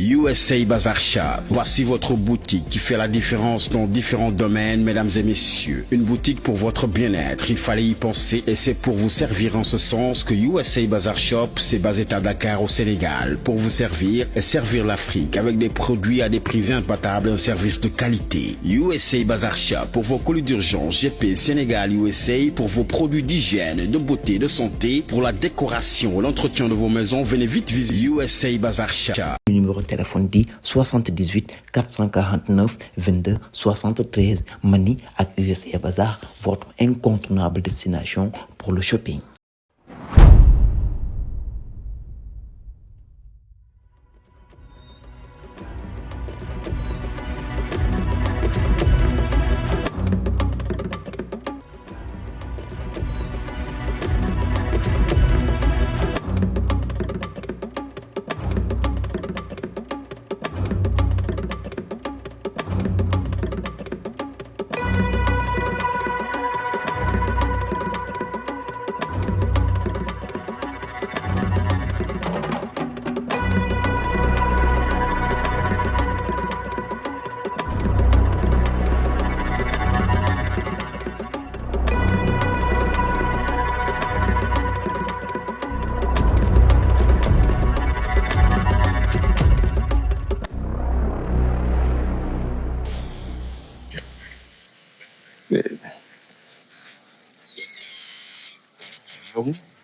USA Bazar Shop. Voici votre boutique qui fait la différence dans différents domaines, mesdames et messieurs. Une boutique pour votre bien-être. Il fallait y penser et c'est pour vous servir en ce sens que USA Bazar Shop s'est basé à Dakar au Sénégal pour vous servir et servir l'Afrique avec des produits à des prix imbattables et un service de qualité. USA Bazar Shop pour vos colis d'urgence, GP Sénégal USA pour vos produits d'hygiène, de beauté, de santé, pour la décoration et l'entretien de vos maisons. Venez vite visiter USA Bazar Shop. Numéro de téléphone dit 78 449 22 73 Mani ak USA Bazar, votre incontournable destination pour le shopping.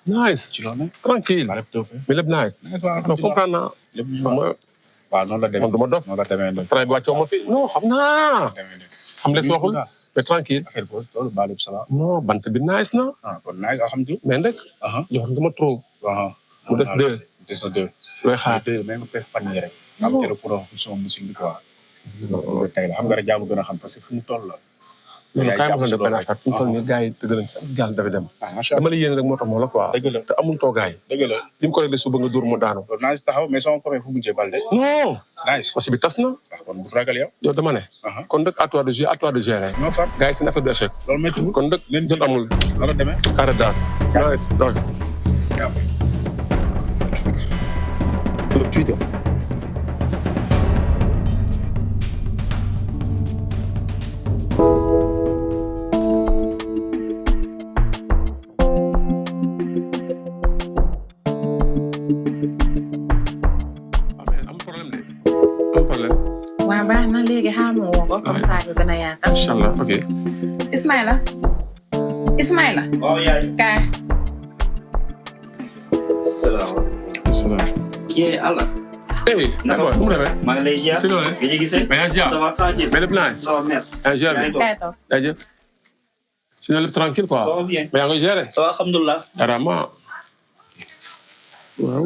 Nice. Tranquille. Mais lépp nice. non comprendre naa. waaw noonu la demee man du ma dof. noonu la demee train bi wàccoo ma fi non xam naa. xam les waxul mais tranquille. affaire boobu loolu baal yëpp salaam. non bant bi nice na. kon nice alhamdulilah. mais nag. jox nga ma trop. mu des deux. des na deux. looy xaar deux même per fan yi rek. am kero pour son musique bi quoi. loolu tey la xam nga rek jaamu gën a xam parce que fu mu toll la. mais kaay ma xam ne benn affaire fi mu toll nii gars yi tëgg nañ sax gaal dafa dem. dama la yéene rek moo tax moo la quoi. dëgg la te amul toogaay. dëgg la li mu ko réglé suba nga dóor mu daanu. loolu nice taxaw mais sama copain fu mu jee balde. non. nice aussi bi tas na. kon bu ragal yow. yow dama ne. kon nag à toi de jouer à toi de gérer. ñoo far gars yi seen affaire du échec. loolu méttiwul kon nag leen jot amul. loolu demee. carré d'as. nice nice. Twitter. waaw baax na léegi xaaral ma woo ko comme ça ñu gën a yaatal. incha allah ok. Ismaïla. Ismaïla. waaw yaay. kaay. salaamaaleykum. salaam. kii Allah. hey naka mu demee. maa ngi lay ziar. si loolu nga gisee. mais yaa ngi ça va tranquille. mais lépp naa ça va bien. yaa ngi géré. kaay toog. jaajëf. sinon lépp tranquille quoi. ça va bien. mais yaa ngi géré. ça va alhamdulilah. vraiment. waaw.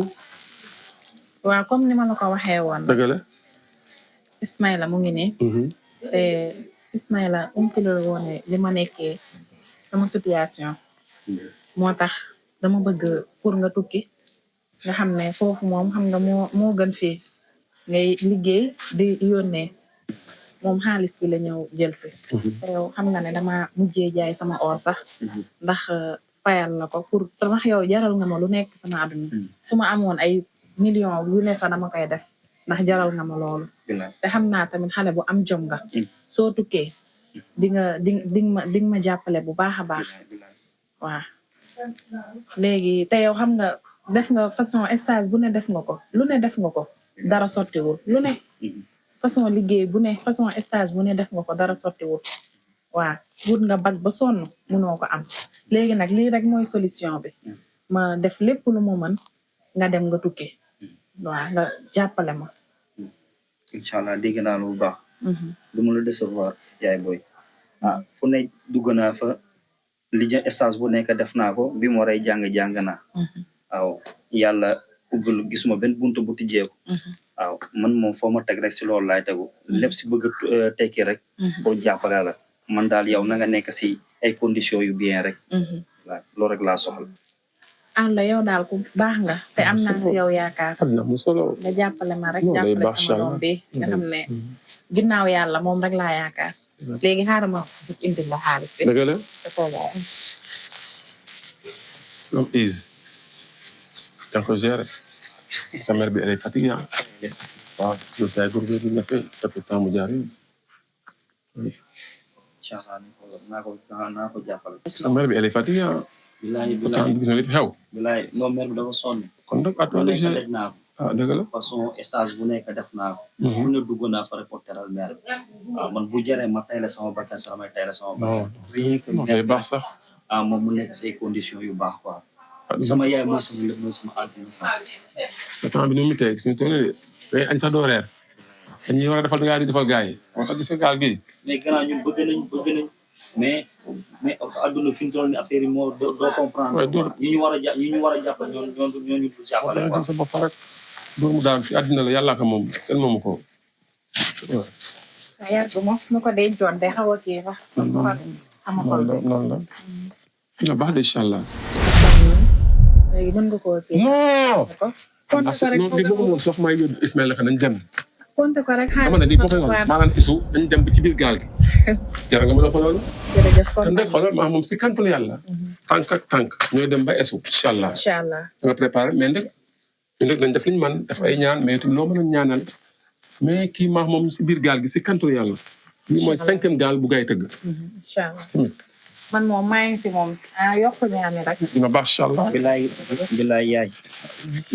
waaw comme ni ma la ko waxee woon. dëgg la. Ismaïla mu ngi nii. te Ismaïla umpile woon ne li ma nekkee sama situation. moo tax dama bëgg pour nga tukki. nga xam ne foofu moom xam nga moo gën fii ngay liggéey di yónnee moom xaalis bi la ñëw jël si. te yow xam nga ne dama mujjee jaay sama or sax. ndax fayal la ko pour ndax yow jaral nga ma lu nekk sama àdduna. su ma amoon ay millions yu ne sax dama koy def ndax jaral nga ma loolu. te xam naa tamit xale bu am jom nga. soo tukkee di nga ma jàppale bu baax a baax. waaw léegi te yow xam nga def nga façon stage bu ne def nga ko lu ne def nga ko dara sottiwul lu ne façon liggéey bu ne façon stage bu ne def nga ko dara sottiwul waaw wut nga bag ba sonn mënoo ko am léegi nag lii rek mooy solution bi ma def lépp lu mu mën nga dem nga tukki waaw nga jàppale ma. incha allah dégg naa lu baax. du ma la décevoir yaay booy. fu ne dugg naa fa li stage bu nekk def naa ko bi mu waree jàng naa. waaw yàlla ubbil gisuma benn buntu bu tijjeeku. waaw man moom foo ma teg rek si loolu laay tegu lépp si bëgg a tekki rek. pour jàppale la man daal yow na nga nekk si ay conditions yu bien rek. waaw loolu rek laa soxla. àlla yow daal ku baax nga te am naa si yow yaakaar. nga jàppale ma rek jàppale sama doom bi nga xam ne ginnaaw yàlla moom rek laa yaakaar. léegi xaaral ma indil la xaalis bi. dëgg la. te toogaa. non easy. yaa ko gérer. sa mère bi elle est fatiguée. waaw sa say góorgóorlu na fi depuis temps mu jaar yoon. incha allah naa ko jàppale. sa mère bi elle est fatiguée ah. bilaay gis nga li fi xew. bilaay moom mère bi dafa sonn. kon nag attendez def naa ko. dëgg la. façon stage bu nekk def naa ko. fu ne dugg naa fa reporteral mère bi. waaw man bu jaree ma tay la sama bakkan sax may tay la sama bakkan. rien que day baax sax. moom mu nekk say conditions yu baax quoi. sama yaay mooy sama lépp mooy sama àdduna. temps bi ni mu tey gis nga tool yi day añ sax doo reer dañuy war a defal gars yi di defal gars yi moo tax gis nga gaal gi. mais gannaaw ñun bëgg nañ mais àdduna fi mu toll nii affaire yi moo doo comprendre. ñi ñu war a jàppale ñoo ñu jàppale quoi. sa bopp rek dóor mu daan fi àddina la yàlla ko moom kenn moomu ko. waaw yàgg moom su ma ko dencoon day xaw a kii sax. noonu la. nga baax de incha allah. léegi mën nga koo kii. non. compte ko rek non li bëgg moom soof may yóbbu Ismaïla nañ dem. compte ko rek xaaral dama ne di bokk yoon maanaam isu dañ dem ba ci biir gaal gi. jërë nga ma la ko loolu. jërëjëf kon nag xoolal maa moom si kantul yàlla. tànk ak tànk ñooy dem ba isu incha allah. incha allah nga préparé mais nag ñun nag dañ def li ñu mën def ay ñaan mais itam loo mën a ñaanal mais kii maa moom si biir gaal gi si kantul yàlla. lii mooy 5e gaal bu gaay tëgg. incha allah man moom maa ngi fi moom yokku ñaani rek. dina baax incha allah. bilaay yaay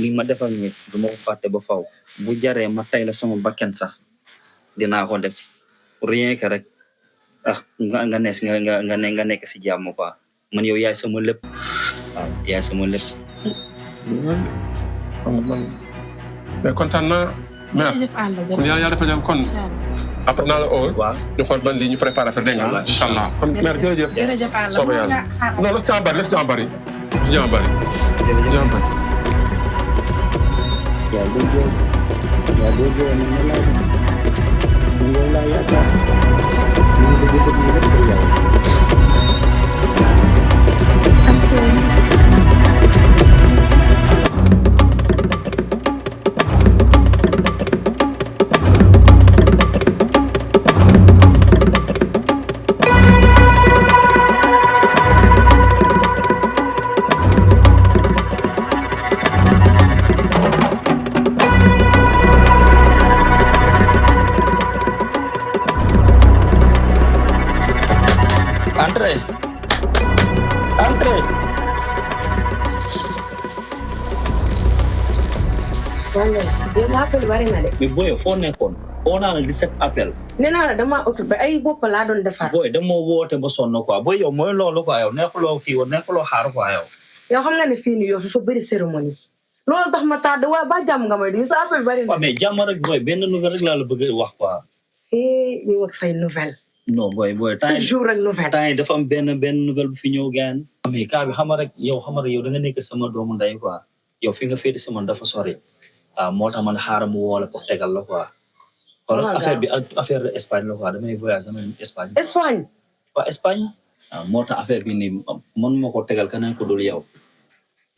li ma defal nit du ma ko fàtte ba faw bu jaree ma tay la sama bakken sax dinaa ko def rien que rek nga nees nga nekk si jàmm quoi man yow yaay sama lépp waaw yaay sama lépp. mais kontaan naa. jërëjëf Alla kon yàlla dafa jàmm kon. après naa la oo. waaw ñu xool ban lii ñu préparé affaire dégg nga incha allah kon mère jërëjëf. jërëjëf Alla soobee yàlla non la si jàmm bari Entrez. jéem a appel bari na de. mais booy foo nekkoon oo naa la 17 appel. nee naa la damaa occupé ay bopp laa doon defar. booy dama woote ba sonn quoi booy yow mooy loolu quoi yow nekkuloo kii woon nekkuloo xaar quoi yow. yow xam nga ne fii nii yow dafa bëri cérémonie. loolu tax ma tardé waaye ba jàmm nga may di sa appel bari na. waaw mais jàmm rek booy benn nouvelle rek laa la bëgg wax quoi. yow ak say nouvelle. non booy chaque jour rek nouvelle. temps yi dafa am benn nouvelle bu fi ñëw gaan. mais cas bi xam nga rek yow da nga nekk sama doomu ndey quoi yow fi nga féete sama dafa sori. moo tax man xaaral mu woo la pour tegal la quoi. wala affaire bi affaire de Espagne la quoi damay voyage damay Espagne. Espagne. waaw Espagne. moo tax affaire bi nii man ma ko tegal keneen ko dul yow.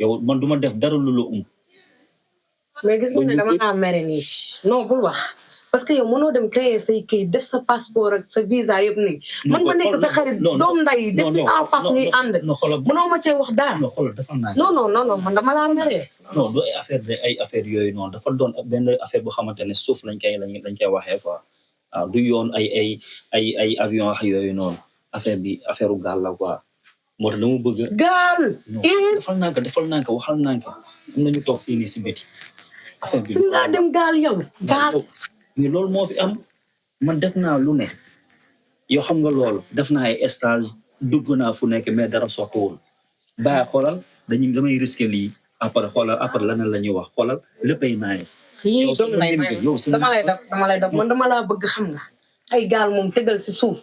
yow man du ma def dara lu la mais gis nga ne dama naa mere nii non bul wax parce que yow mënoo dem créer say kayit def sa passeport ak sa visa yëpp nii. mën nga nekk sa xarit doom nday depuis en face ñuy ànd. mënoo ma cee wax dara. non man dama laa mere. non du ay affaire yooyu noonu dafa doon benn affaire boo xamante ne suuf lañ koy waxee quoi waaw du yoon ay avion wax yooyu noonu affaire bi affaire u gaal la quoi moo tax dama bëgg. gaal. defal naa ko waxal naa ko am nañu toog fii nii si biti. affaire bi si nga dem gaal yow gaal. mais loolu moo fi am man def naa lu ne yoo xam nga loolu def naa ay stage dugg naa fu nekk mais dara sottiwul bàyyi xoolal damay risqué lii. après lan la ñuy wax xoolal léppay nice. yow dama lay dog man dama laa bëgg xam nga. ay gaal moom tegal si suuf.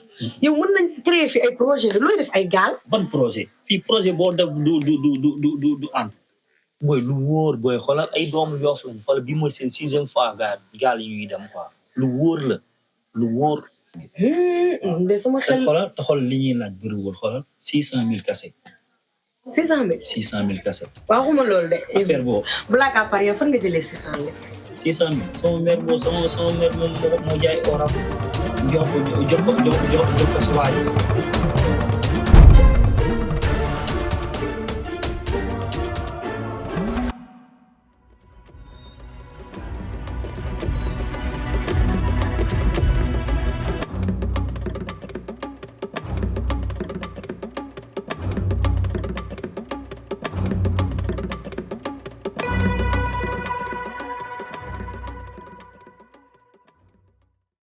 yow mën nañ créer fi ay projet looy def ay gaal. ban projet fii projet boo def du ànd. booy lu wóor booy xoolal ay doomu Yoff lañ xoolal bii mooy seen 6e fois gaal yi ñuy dem quoi lu wóor la lu wóor. de sama xel xoolal te xool li ñuy laaj bëriwul xoolal 600,000 kase. 600,000. 600,000 kase. waaw xuma loolu de. affaire boobu. blague à part yow fan nga jëlee 600,000. 600,000 sama mère moo jaay oram jox ko sa waaj